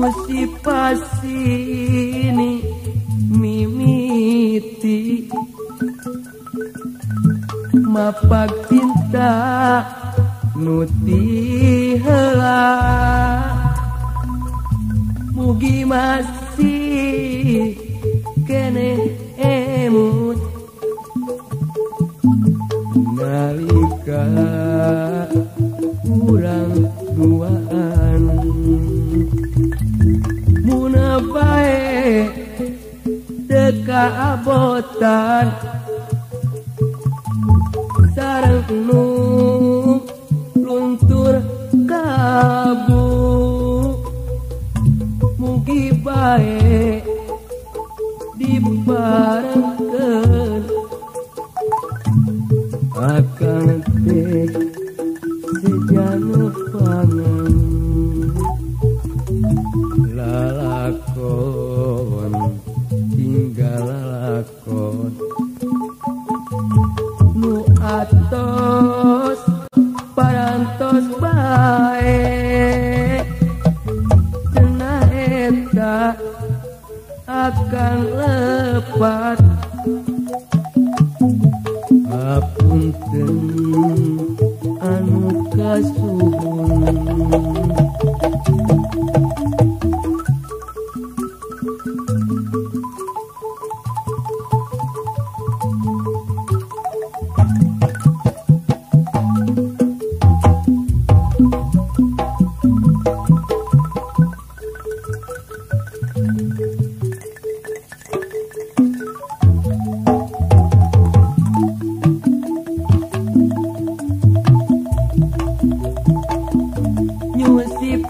Nyusi pasini mimiti mapak cinta nuti heula mugi masih keneh emut nalika urang duaan muna bae teu kaabotan sareng nu luntur kabu mugi bae dibarengkeun akang teh sejana pangan lalakon tinggal lalakon nu atos parantos bae cenah eta akan lepat hapunten anu kasuhun.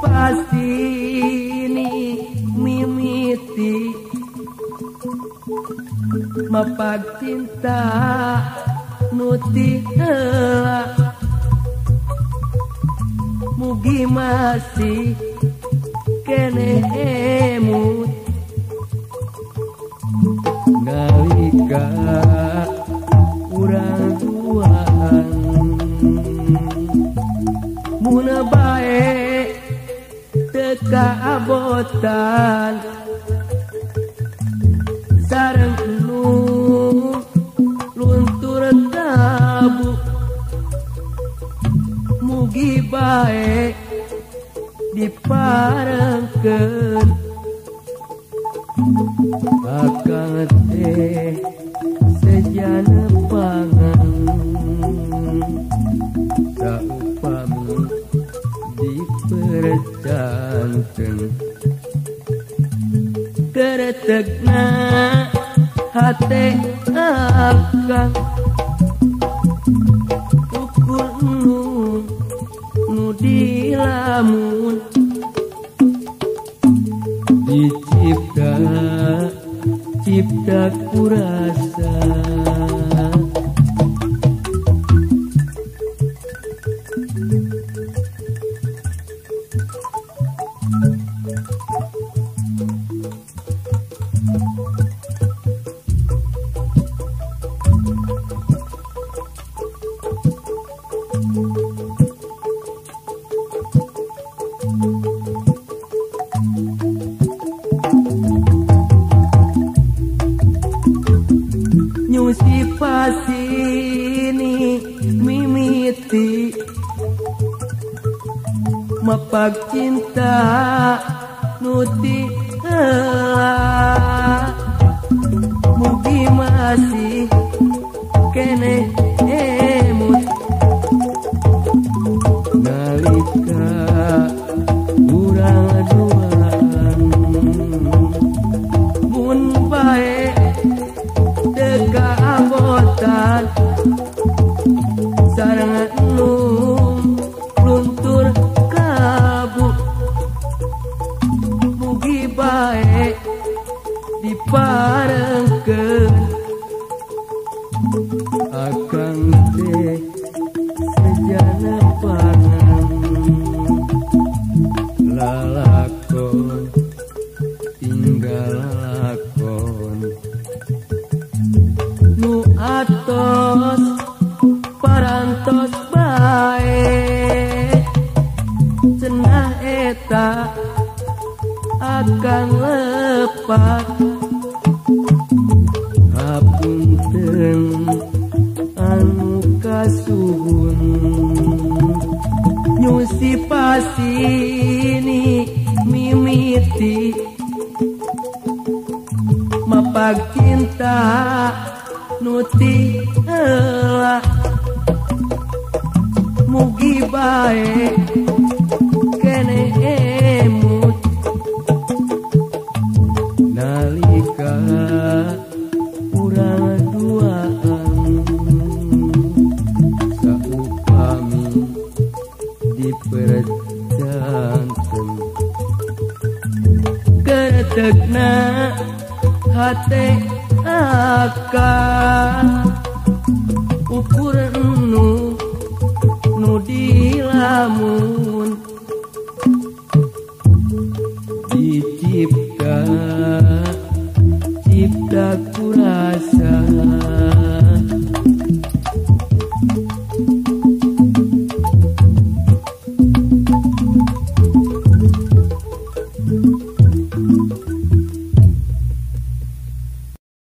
Pasini mimiti mapak cinta nuti heula mugi masih keneh emut nalika urang duaan muna bae kaabotan sareng nu luntur tabu mugi bae diparengkeun akang teh sejana pangan saupami dipercanten keretegna hate akang ukur nu dilamun dicipta cipta kurasa. Nyusi pasini mimiti mapak cinta nuti heula mugi masih keneh emut nalika urang duaan mun bae kaabotan sareng nu luntur kabu mugi bae diparengkeun akang teh sejana pangan lalakon tinggal lalakon nu atos parantos bae cenah eta tukang lepat. Hapunten anu kasuhun nyusi pasini mimiti mapag cinta nuti heula mugi bae kene emut nalika urang duaan saupami diperjanten keretegna hate.